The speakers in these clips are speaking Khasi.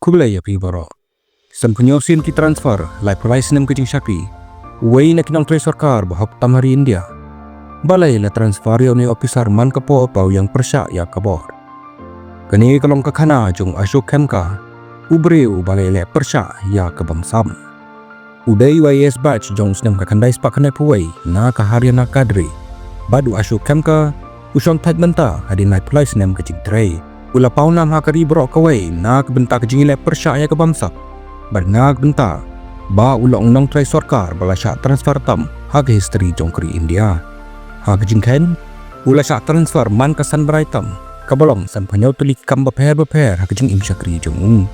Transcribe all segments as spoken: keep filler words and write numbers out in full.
Khublei ïa phi baroh. Sanphew sien ki transfer, laiphew lai snem ka jingshakri. Uwei na ki nongtrei sorkar ba hok tam ha ri India. Balei la transfer ïa une u officer man ka por ba u ïeng pyrshah ïa ka bor? Kane ka long ka khana jong Ashok Khemka, u briew uba leh leh pyrshah ïa ka bamsap. U dei u IAS batch jong u snem ka khyndai spah khyndaiphew wei na ka Haryana Cadre. Bad u Ashok Khemka u shong thait mynta hadien laiphew lai snem ka jingtrei. U la paw nam ha ka ri baroh kawei na ka bynta ka jingïaleh pyrshah ïa ka bamsap. Bad na ka bynta ba u long u nongtrei sorkar ba la shah transfer tam ha ka history jong ka ri India. Ha ka jingkheiñ, u la shah transfer man ka san bnai tam, kaba long sanphew hynñiew tylli ki kam bapher bapher ha ka jingim shakri jong u.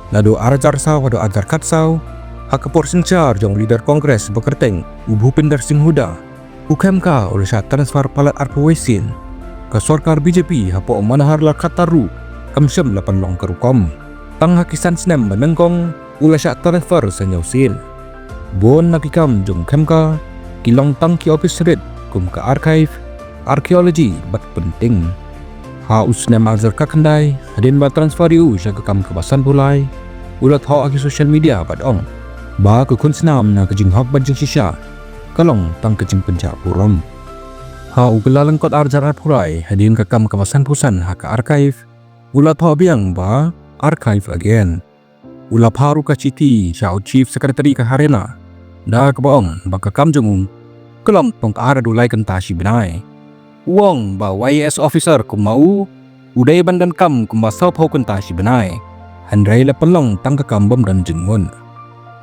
Naduh ar hajar saw haduh ar hajar khatsaw, ha ka por synshar jong u leader Congress ba kyrteng u Bhupinder Singh Hooda, u Khemka u la shah transfer palat arphew wei sien. Ka sorkar BJP hapoh u Manohar Lal Khattar ruh kam shym la pynlong ka rukom. Tang ha ki san snem ba nyngkong u la shah transfer sa hynñiew sien. Bun na ki kam jong u Khemka ki long tang ki office rit kum ka archive, archaeology bad printing. Ha u snem ar hajar khatkhyndai, hadien ba transfer ïa u sha ka kam kaba sanphew lai, u la thoh ha ki social media bad ong ba ka khunsnam na ka jinghok bad jingshisha ka long tang ka jingpynjah burom. Ha u Kyllalyngkot ar hajar arphew lai, hadien ka kam kaba sanphew san ha ka archive, u la thoh biang ba archive again. U la phah ruh ka shithi sha u Chief Secretary ka Haryana da kaba ong ba ka kam jong u ka long tang ar haduh lai kynta shi bnai. U ong ba u IAS officer kum ma u u dei ban donkam kumba sawphew kynta shi bnai, hynrei la pynlong tang ka kam bym don jingmut.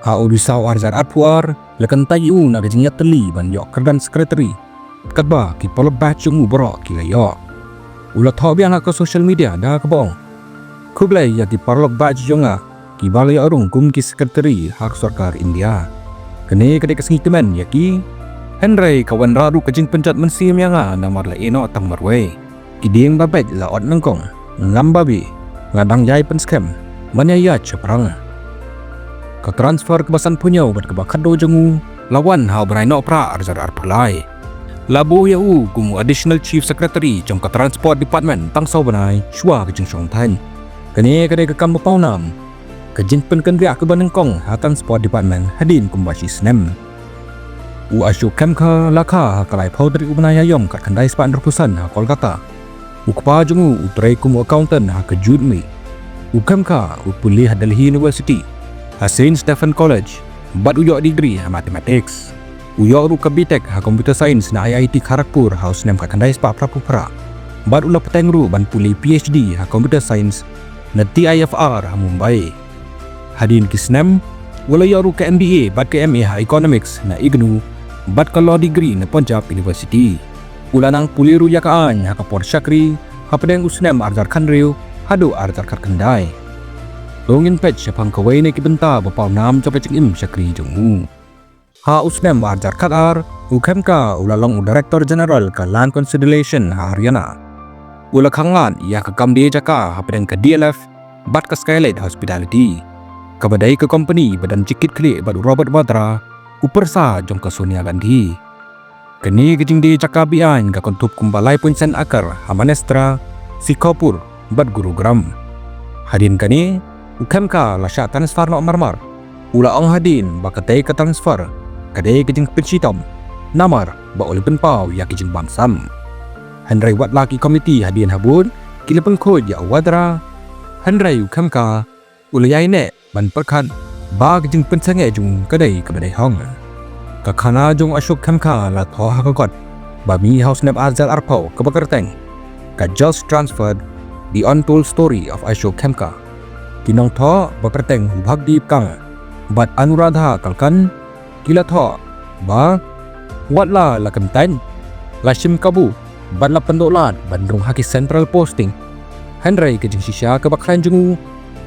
Ha u Risaw ar hajar arphew ar, la kyntait ïa u na ka jingïatylli ban ïoh kyrdan secretary, katba ki paralok batch jong u baroh ki la ïoh. U la thoh biang ha ka social media da kaba ong, khublei ïa ki paralok batch jong nga kiba la ïoh rung kum ki secretary ha ka sorkar India. Kane ka dei ka sngi tymmen ïa ki, hynrei ka wanrah ruh ka jingpynjot mynsiem ïa nga namar la ïehnoh tang marwei. Ki dieng ba beit la ot nyngkong, ngam ba bih, nga dang ïai pynskhem ban ïaid shaphrang. Ka transfer kaba sanphew hynñiew bad kaba khatduh jong u la wan ha u bnai Nohprah ar hajar arphew lai. La buh ïa u kum u Additional Chief Secretary jong ka Transport Department tang saw bnai shuwa ka jingshong thaiñ. Kane ka dei ka kam ba paw nam, ka jingpynkynriah kaba nyngkong ha Transport Department hadien kumba shi snem. U Ashok Khemka la kha ha ka laiphew tarik u bnai Ïaïong khatkhyndai spah hynriewphew san ha Kolkata. U kpa jong u u trei kum u accountant ha ka jut mih. U Khemka u pule ha Delhi University, ha Saint Stephen College, bad u ïoh degree ha Mathematics. U ïoh ruh ka B Tech ha Computer Science na IIT Kharagpur ha u snem khatkhyndai spah phraphew phra. Bad u la bteng ruh ban pule PhD ha Computer Science na TIFR ha Mumbai. Hadien ki snem, u la ïoh ruh ka MBA bad ka MA ha Economics na IGNOU, bad ka Law Degree na Punjab University. U la nang pule ruh ïa ka aiñ ha ka por shakri, hapdeng u snem ar hajar khathynriew haduh ar hajar khatkhyndai. To ngin peit shaphang kawei na ki bynta ba paw nam jong ka jingim shakri jong u. Ha u snem ar hajar khatar, u Khemka u la long u Director General ka Land Consolidation ha Haryana. U la khang lad ïa ka kam die jaka hapdeng ka DLF bad ka Skylight Hospitality, kaba dei ka company ba don jingkitkhlieh bad u Robert Vadra, u pyrsa jong ka Sonia Gandhi. Kane ka jingdie jaka be-aiñ ka kynthup kumba lai point san akar ha Manestra, Sikhopur bad Gurugram. Hadien kane, u Khemka la shah transfer noh marmar. U la ong hadien ba katei ka transfer ka dei ka jingpynshitom namar ba u la pynpaw ïa ka jingbamsap. Hynrei wat la ki komiti hadien habud ki la pynkhuid ïa u Vadra, hynrei u Khemka u la ïaineh ban pyrkhat ba ka jingpynsangeh jong u ka dei kaba dei hok. Ka khana jong Ashok Khemka la thoh ha ka kot ba mih ha u snem ar hajar arphew kaba kyrteng Ka Just Transfer: The Untold Story of Ashok Khemka. Ki nongthoh ba kyrteng u Bhakdeep Kang bad Anuradha Kalkan ki la thoh ba wat la la kyntait, la shim kabu bad la pynduh lad ban rung ha ki central posting, hynrei ka jingshisha kaba khlaiñ jong u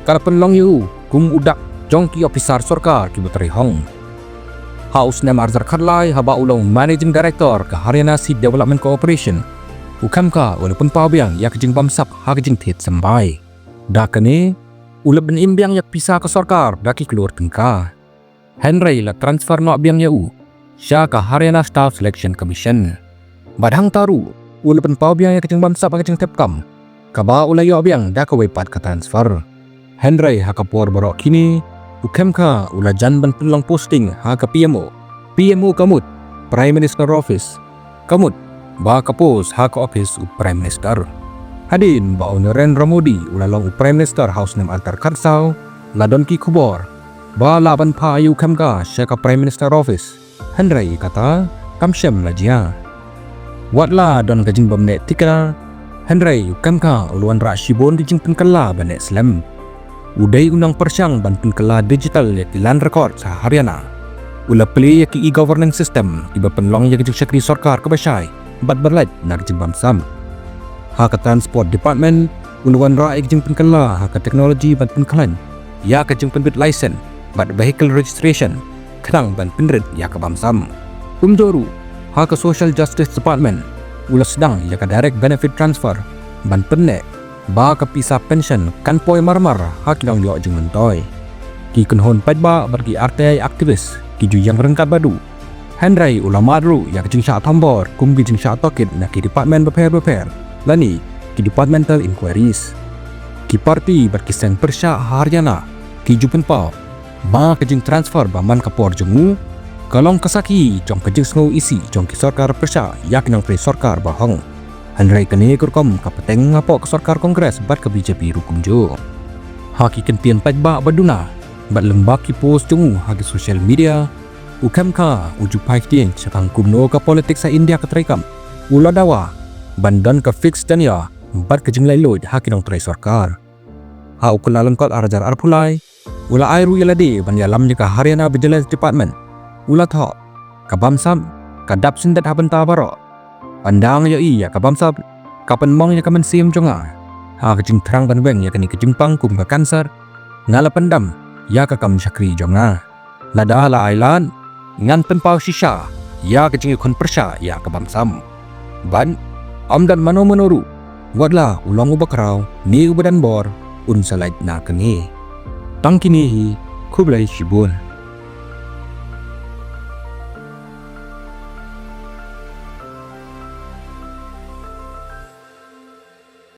ka la pynlong ïa u kum u dak jong ki ophisar sorkar kiba trei hok. Ha u snem ar hajar khatlai, haba u long Managing Director ka Haryana Seed Development Corporation, u Khemka u la pynpaw biang ïa ka jingbamsap ha ka jingthied symbai. Da kane, u la pynim biang ïa ka pisa ka sorkar da ki klur tyngka. Hynrei la transfer noh biang ïa u sha ka Haryana Staff Selection Commission. Bad hangta ruh u la pynpaw biang ïa ka jingbamsap ha ka jingthep kam kaba u la ïoh biang da kawei pat ka transfer. Hynrei ha ka por baroh kine, u Khemka u la jan ban pynlong posting ha ka P M O. P M O ka mut, Prime Minister Office. Ka mut ba ka post ha ka office u Prime Minister. Hadien ba u Narendra Modi u la long u Prime Minister ha u snem arhajar khatsaw, la don ki khubor ba lah ban phah ïa u Khemka sha ka Prime Minister Office. Hynrei kata kam shym la jia. Wat la don ka jingbymneh thikna, hynrei u Khemka u la wanrah shibun ki jingpynkylla ba neh slem. U dei u nongpyrshang ban pynkylla digital ïa ki land records ha Haryana. U la plie ïa ki e-governance system kiba pynlong ïa ka jingshakri sorkar kaba shai bad ba lait na ka jingbamsap. Ha ka Transport Department, u la wanrah ïa ka jingpynkylla ha ka technology ban pynkhlaiñ ïa ka jingpynbit license bad vehicle registration, khnang ban pynrit ïa ka bamsap. Kumjuh ruh, ha ka Social Justice Department, u la sdang ïa ka direct benefit transfer ban pynneh ba ka pisa pension kan poi marmar ha ki nongïoh jingmyntoi. Ki kynhun paidbah bad ki R T I activist ki ju ïeng ryngkat bad u. Hynrei u la mad ruh ïa ka jingshah thombor kum ki jingshah tohkit na ki department bapher bapher lane ki departmental inquiries. Ki party bad ki seng pyrshah ha Haryana ki ju pynpaw ba ka jingtransfer ba man ka por jong u ka long ka sakhi jong ka jingsngew isih jong ki sorkar pyrshah ïa ki nongtrei sorkar ba hong. Hynrei kane ka rukom ka pateng hapoh ka sorkar Congress bad ka B J P ruh kumjuh. Ha ki kyntien paidbah ba duna bad lem bad ki post jong u ha ki social media, u Khemka u ju phai ktien shaphang kumno ka politics ha India ka treikam. U la dawa ban don ka fixed tenure bad ka jinglaitluid ha ki nongtrei sorkar. Ha u Kyllalyngkot arhajar arphew lai, u la ai ruh ïa lade ban ïalam ïa ka Haryana Vigilance Department. U la thoh, ka bamsap ka dap syndet ha bynta baroh. Ynda nga ïohi ïa ka bamsap, ka pynmong ïa ka mynsiem jong nga. Ha ka jingthrang ban weng ïa kane ka jingpang kum ka cancer, nga la pyndam ïa ka kam shakri jong nga. Lada la ai lad, ngan pynpaw shisha ïa ka jingïakhun pyrshah ïa ka bamsap. Bad ym don mano mano ruh, wat la u long uba khraw ne uba don bor, un sa lait na kane. Tang kine hi, khublei shibun.